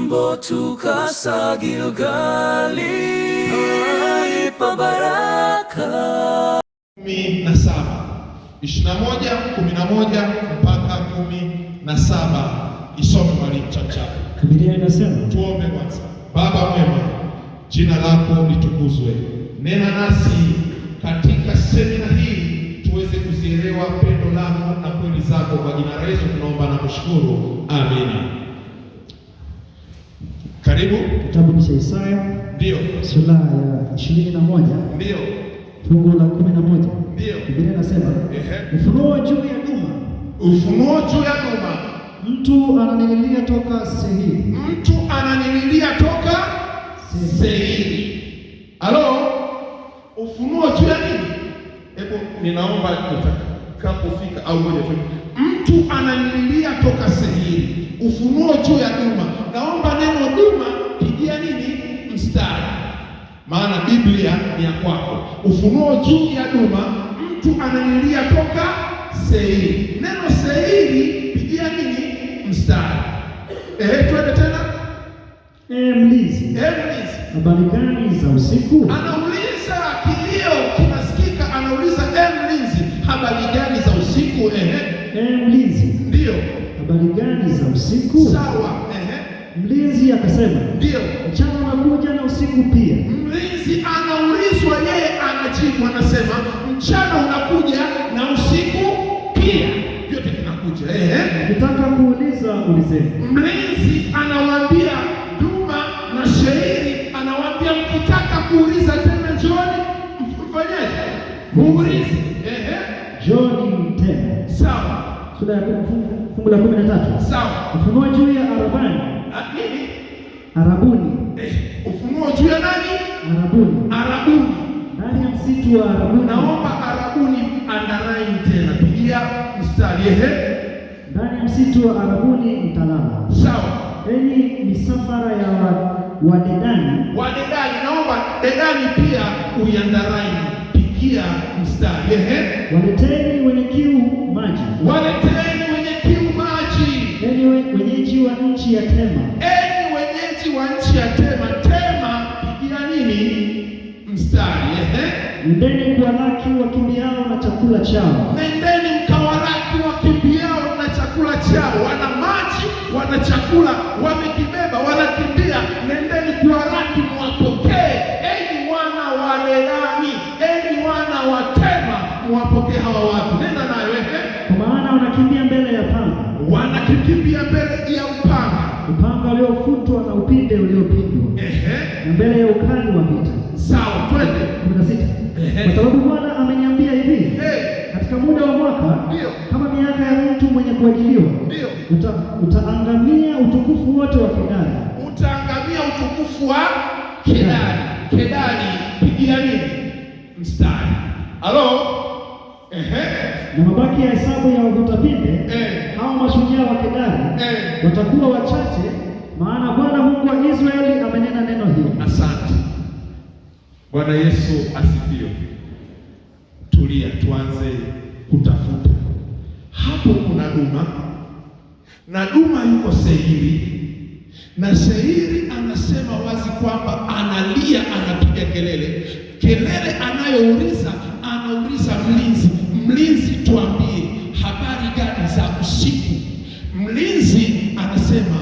Mbotuka sa Gilgali pabaraka 17 21 11 mpaka 17. Isome mwalimu chapchap. Biblia inasema, Tuombe kwanza. Baba mwema, jina lako litukuzwe. Nena nasi katika semina hii tuweze kuzielewa pendo lako na kweli zako. Kwa jina la Yesu tunaomba na kushukuru, amina. Karibu. Kitabu cha Isaya Ndio, sura ya 21 ndio, fungu la 11. Ndio. Biblia inasema, ufunuo juu ya Duma, Ufunuo juu ya Duma, mtu ananililia toka Seiri. Mtu ananililia toka Seiri. Halo, ufunuo juu ya nini? Hebu ninaomba nitakapofika au ngoja tu. Mtu ananililia toka Seiri. Ufunuo juu ya Duma. Naomba neno Duma pigia nini mstari, maana Biblia ni ya kwako. Ufunuo juu ya Duma, mtu ananililia toka Seiri. Neno Seiri pigia nini mstari. Ehe, twende tena. E mlinzi, Ehe, mlinzi habari gani za usiku? Anauliza, kilio kinasikika, anauliza e mlinzi, habari gani za usiku? Ehe, E mlinzi, ndio habari gani za usiku? Sawa. Ehe, Mlinzi akasema, ndio. mchana unakuja na usiku pia. Mlinzi anaulizwa, yeye anajibu, anasema mchana unakuja na usiku pia, vyote vinakuja. Ehe, Ukitaka kuuliza ulizeni. Mlinzi anawaambia Duma na Sheiri, anawaambia mkitaka kuuliza tena njooni, mfanyeje? Muulize. Ehe, Njoni tena. Sawa. Sura ya fungu la 13. Sawa. Ufunuo juu ya Arabani. Nini? Arabuni. Ufunuo juu ya nani? Arabuni. Arabuni. Ndani ya msitu wa Arabuni. Naomba Arabuni underline tena, pigia mstari. Ehe, Ndani ya msitu wa Arabuni mtalala. Sawa. Enyi misafara ya Wadedani. Wadedani, naomba Dedani pia uiunderline, pigia mstari. Ehe, Waleteni wenye kiu maji. Waleteni wenye kiu maji. Enyi wenyeji wa nchi ya Tema. Enyi wenyeji wa nchi ya Tema. Tema, pigia nini mstari. Ehe, Nendeni kuwalaki wakimbiao na chakula chao. Nendeni mkawalaki wakimbiao na chakula chao. Wana maji, wana chakula, wamekibeba, wanakimbia. Nendeni kuwalaki mwapokee. Enyi wana wa Dedani, enyi wana wa Tema, mwapokee hawa watu. Nenda nayo. Ehe, Kwa maana wanakimbia mbele ya panga, wanakimbia mbele ya upanga, upanga uliofutwa na upinde uliopindwa, Ehe, na mbele ya ukali wa vita. Sawa, twende. 16. Ehe. Kwa sababu Bwana ameniambia hivi, katika muda wa mwaka, Ndio. kama miaka ya mtu mwenye kuajiliwa, Ndio. utaangamia utukufu wote wa Kedari. Utaangamia utukufu wa Kedari. Kedari, pigia nini mstari. Halo, ehe, Na mabaki ya hesabu ya wavuta pinde, hao mashujaa wa Kedari watakuwa wachache, maana Bwana Mungu wa Israeli amenena neno hili. Asante. Bwana Yesu asifiwe. Tulia, tuanze kutafuta. Hapo kuna Duma na Duma yuko Seiri, na Seiri anasema wazi kwamba analia, anapiga kelele. Kelele anayouliza, anauliza mlinzi, mlinzi, tuambie habari gani za usiku? Mlinzi anasema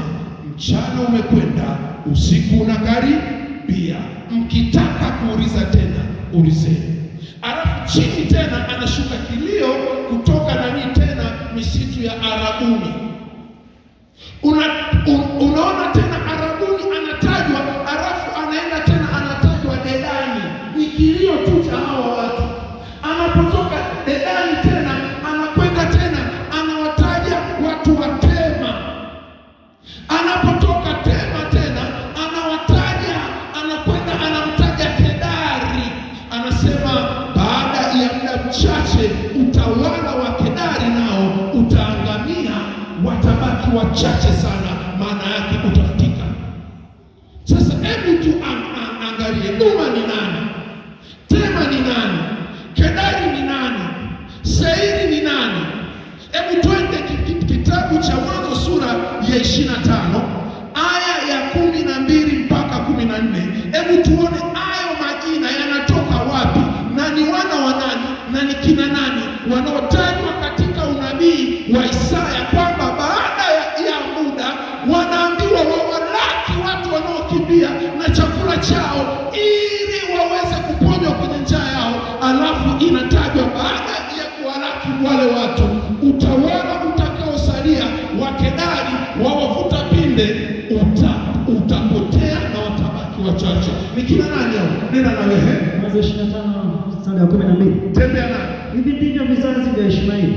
mchana umekwenda, usiku unakaribia, mkitaka kuuliza tena ulizeni. Alafu chini tena anashuka kilio kutoka nani tena, misitu ya Arabuni. Unaona tena Arabuni anatajwa, alafu anaenda tena anatajwa Dedani. Ni kilio tu cha hawa watu. Anapotoka Dedani tena anakwenda tena anawataja watu wa Tema. Anapotoka Tema tena anawataja, anakwenda anamtaja Kedari. Anasema baada ya muda mchache utawala wa Kedari nao utaangamia, watabaki wachache sana, maana yake utafutika. Sasa hebu tu angalie, Duma ni nani? Tema ni nani? Kedari ni nani? Seiri ni nani? Hebu twende kitabu cha Mwanzo sura ya 25 aya ya Hebu tuone hayo majina yanatoka wapi na ni wana wa nani na ni kina nani wanaotajwa katika unabii wa Isaya kwamba baada ya muda wanaambiwa wawalaki watu wanaokimbia na chakula chao ili waweze kuponywa kwenye njaa yao. Alafu inatajwa baada ya kuwalaki wale watu, utawala utakaosalia wa Kedari wa wavuta pinde utapotea na watabaki wachache. Ni kina nani hao? Nena na wewe. Mwanzo 25 mstari wa 12. Tembea naye. Hivi ndivyo vizazi vya Ishmaeli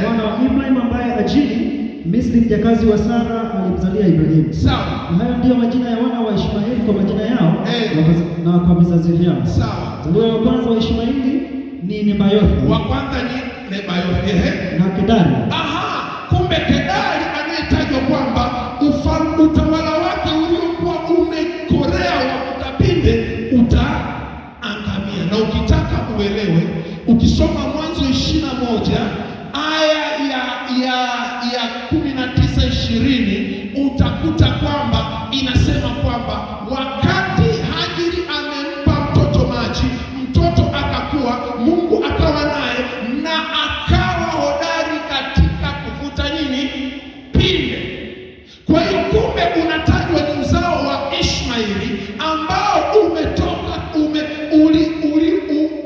mwana wa Ibrahim, ambaye Ajili Misri mjakazi wa Sara alimzalia Ibrahimu. Sawa. Na hayo ndiyo majina ya wana wa Ishmaeli kwa majina yao na kwa vizazi vyao. Sawa. Mzaliwa wa kwanza wa Ishmaeli ni Nebayothi Wa kwanza ni Nebayothi. Na Kedari. Aha, kumbe Kedari anayetajwa kwamba utawala wake uliokuwa umekorea wavuta pinde utaangamia. Na ukitaka uelewe, ukisoma Mwanzo 21 aya ya 19 20, utakuta kwamba inasema kwamba wakati Hajiri amempa mtoto maji, mtoto akakua, Mungu akawa naye na akawa hodari katika kuvuta nini? Pinde. Kwa hiyo kumbe unatajwa ni uzao wa Ishmaeli ambao umetoka ume, uli, uli,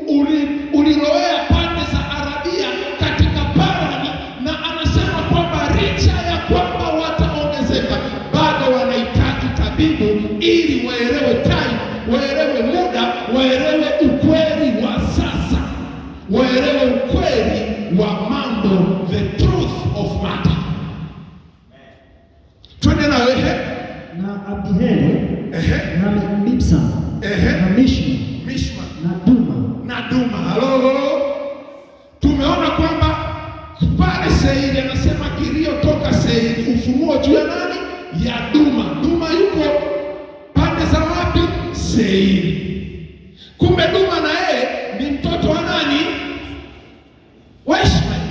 uli, ulilowea pande za Arabia katika Parani, na anasema kwamba licha ya kwamba wataongezeka bado wanahitaji tabibu ili waelewe time, waelewe muda, waelewe ukweli wa sasa, waelewe ukweli wa mambo, the truth of matter. Twende na wewe. Na Abdiheli na Mibsam na Mishma Mishma na Duma. Na Duma. Halo, tumeona kwamba pale Seiri anasema kilio toka Seiri, ufunuo juu ya nani? Ya Duma. Duma yuko pande za wapi? Seiri. Kumbe Duma na yeye ni mtoto wa nani? Wa Ishmaeli,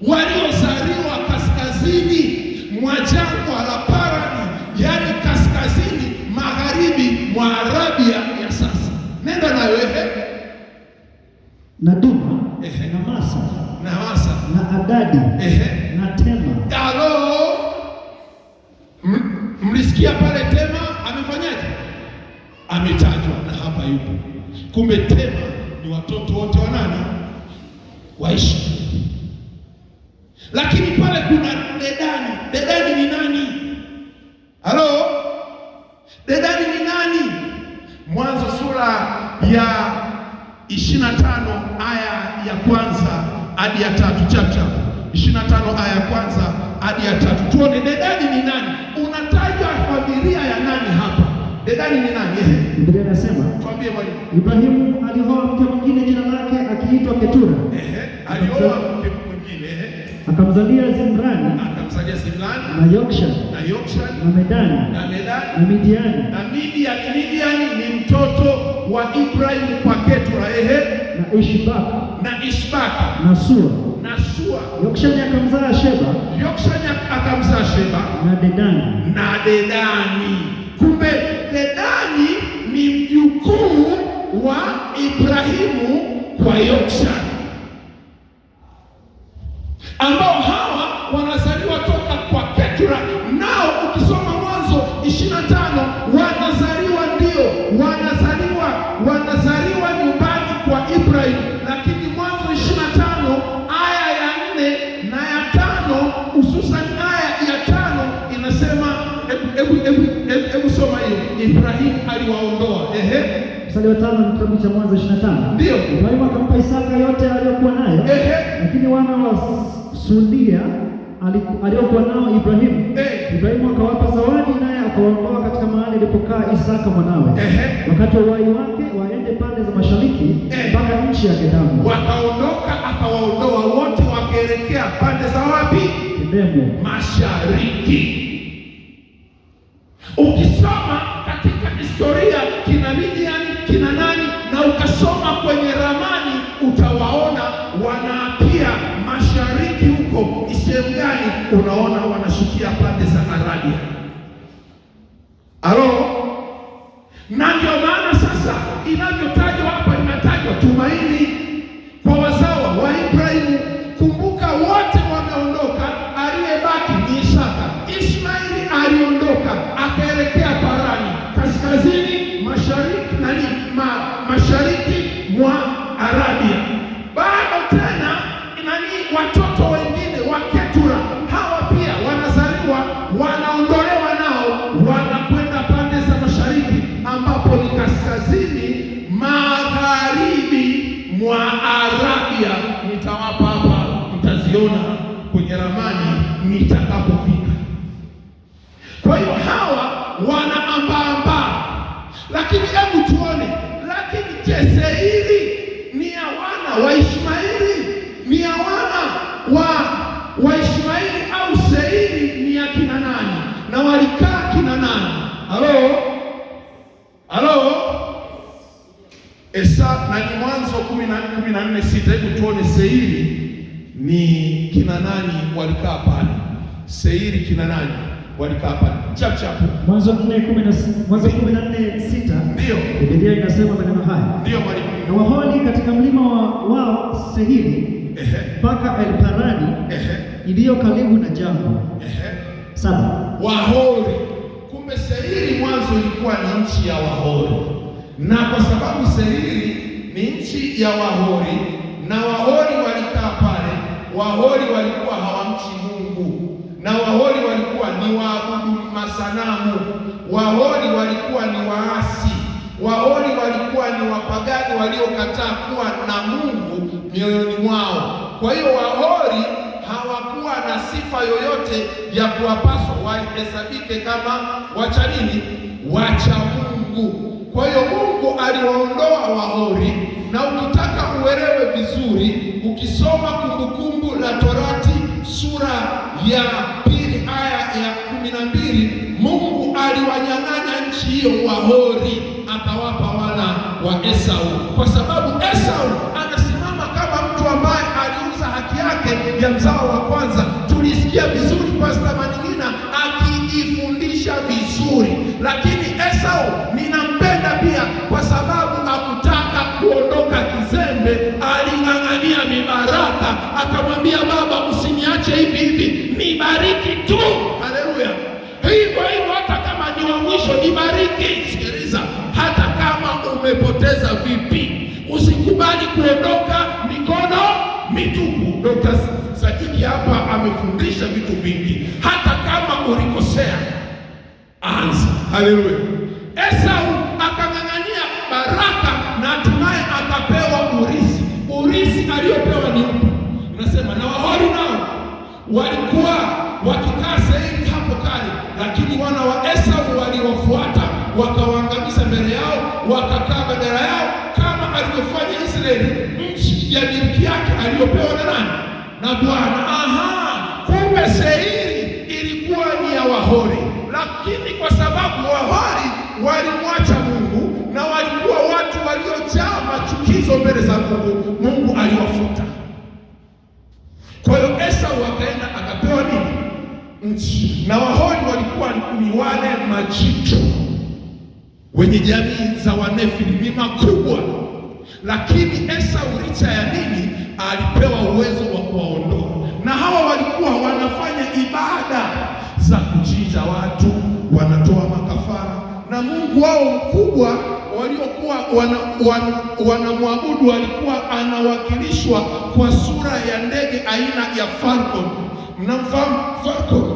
waliozaliwa kaskazini mwa jangwa la Parani, yaani kaskazini magharibi mwa Arabia ya sasa. Nenda nayo ehe. Na Duma na Masa Na Masa na Adadi na Tema. Halo, mlisikia pale Tema amefanyaje? Ametajwa na hapa yupo. Kumbe Tema ni watoto wote wa nani? Wa Ishmaeli. Lakini pale kuna Dedani. Dedani ni nani? Halo, Dedani ni nani? Mwanzo sura ya 25 aya ya kwanza hadi ya tatu. Chap chap. 25 aya ya kwanza hadi ya tatu. Tuone Dedani ni nani? Unatajwa familia ya nani hapa? Dedani ni nani? Biblia inasema Tuambie mwalimu. Ibrahimu alioa mke mwingine jina lake akiitwa Ketura. Alioa mke mwingine. Akamzalia Zimrani Akamzalia Zimrani na Yokshan na Yokshan na Medani na Medani na Midiani na Midian. Midian ni mtoto wa Ibrahim kwa Ketura. Na Ishbak Na Ishbaka na Sua. Na Sua. Yokshani akamzaa Sheba Yokshani akamzaa Sheba na Dedani. Na Dedani. Kumbe Dedani ni mjukuu wa Ibrahimu kwa Yokshani, ambao hawa wanazaliwa toka kwa Ketura. Nao ukisoma Mwanzo 25 wanazaliwa, ndio wanazaliwa nyumbani kwa Ibrahim, lakini Mwanzo 25 aya ya 4 na ya 5, hususan aya ya 5 inasema, hebu soma hiyo. Ibrahim aliwaondoa. Mstari wa 5 kitabu cha Mwanzo 25. Ndio. Ibrahimu akampa Isaka yote aliyokuwa nayo. Lakini wana wa Sulia aliyokuwa nao Ibrahimu, Ibrahimu akawapa zawadi, naye akawaondoa katika mahali alipokaa Isaka mwanawe. Wakati wa uhai wake waende pande za mashariki mpaka nchi ya Kedamu. Wakaondoka, akawaondoa wote wakaelekea pande za wapi? Kedemu. Mashariki. Ukisoma katika historia kina Midian, kina nani, na ukasoma kwenye ramani utawaona wanaapia mashariki huko ni sehemu gani, unaona wanashukia pande za Arabia. Halo? Na ndio maana mwa Arabia. Nitawapa hapa, mtaziona kwenye ramani nitakapofika. Kwa hiyo hawa wanaambaambaa, lakini hebu tuone, lakini je, Seiri ni ya wana wa Ishmaeli? Ni ya wana wa Ishmaeli au Seiri ni ya kina nani? Na walikaa kina nani? Halo, halo. Esa na ni Mwanzo 14:6. Hebu tuone Seiri ni kina nani walikaa pale. Seiri kina nani walikaa pale? Chap chap. Mwanzo 14:6. Ndio. Biblia inasema maneno haya. Ndio mwalimu. Na Wahori katika mlima wao Seiri mpaka El-Parani iliyo karibu na jangwa. 7. Wahori. Kumbe Seiri mwanzo ilikuwa ni nchi ya Wahori, na kwa sababu Seiri ni nchi ya Wahori na Wahori walikaa pale, Wahori walikuwa hawamchi Mungu, na Wahori walikuwa ni waabudu masanamu, Wahori walikuwa ni waasi, Wahori walikuwa ni wapagani waliokataa kuwa na Mungu mioyoni mwao. Kwa hiyo Wahori hawakuwa na sifa yoyote ya kuwapaswa wahesabike kama wacha nini? Wacha Mungu. Kwa hiyo Mungu aliwaondoa Wahori, na ukitaka uelewe vizuri, ukisoma Kumbukumbu la Torati sura ya 2 aya ya 12, Mungu aliwanyang'anya nchi hiyo Wahori akawapa wana wa Esau, kwa sababu Esau anasimama kama mtu ambaye aliuza haki yake ya mzao wa kwanza. Tulisikia vizuri Pastor Maningina akiifundisha vizuri, lakini Esau ninampenda pia kwa sababu hakutaka kuondoka kizembe, aling'ang'ania mibaraka, akamwambia baba, usiniache hivi hivi, nibariki tu. Haleluya! Hivyo hivyo hata kama ni wa mwisho nibariki. Sikiliza, hata kama umepoteza vipi, usikubali kuondoka mikono mitupu. Dr. Sadiki hapa amefundisha vitu vingi. Hata kama ulikosea, anza. Haleluya. Esau akang'ang'ania baraka na hatimaye akapewa urisi. Urisi aliyopewa ni upi? Nasema na Wahori nao walikuwa wakikaa Seiri hapo kale, lakini wana wa Esau waliwafuata wakawaangamiza mbele yao, wakakaa badala yao, kama alivyofanya Israeli nchi ya miliki yake aliyopewa na nani? Na Bwana. Aha, kumbe Seiri ilikuwa ni ya Wahori, lakini kwa sababu Wahori walimwacha Mungu na walikuwa watu waliojaa machukizo mbele za Mungu, Mungu aliwafuta. Kwa hiyo Esau akaenda akapewa nini? Nchi. Na Wahori walikuwa ni wale majitu wenye jamii za Wanefili, ni makubwa, lakini Esau licha ya nini alipewa uwezo wa kuwaondoa. Na hawa walikuwa wanafanya ibada za kuchinja watu, wanatoa makafara, na Mungu wao mkubwa waliokuwa wanamwabudu alikuwa anawakilishwa kwa sura ya ndege aina ya falcon. Mnamfahamu falcon?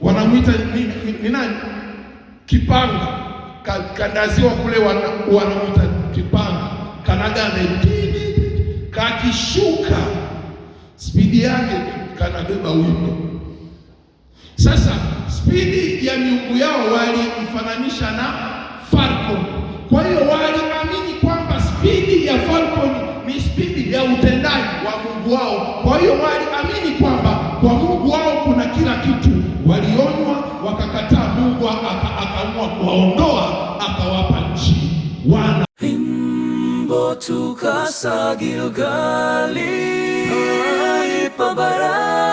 Wanamuita ni nani? Kipanga. Kandaziwa kule wanamuita kipanga. Kanagana kakishuka spidi yake kanabeba wimbo. Sasa spidi ya miungu yao walimfananisha na falcon. Kwa hiyo waliamini kwamba spidi ya falcon ni spidi ya utendaji wa Mungu wao. Kwa hiyo waliamini kwamba kwa Mungu wao kuna kila kitu. Walionywa wakakataa, Mungu akaamua kuwaondoa, akawapa nchi wana Himbo tukasa Gilgali pabaraka.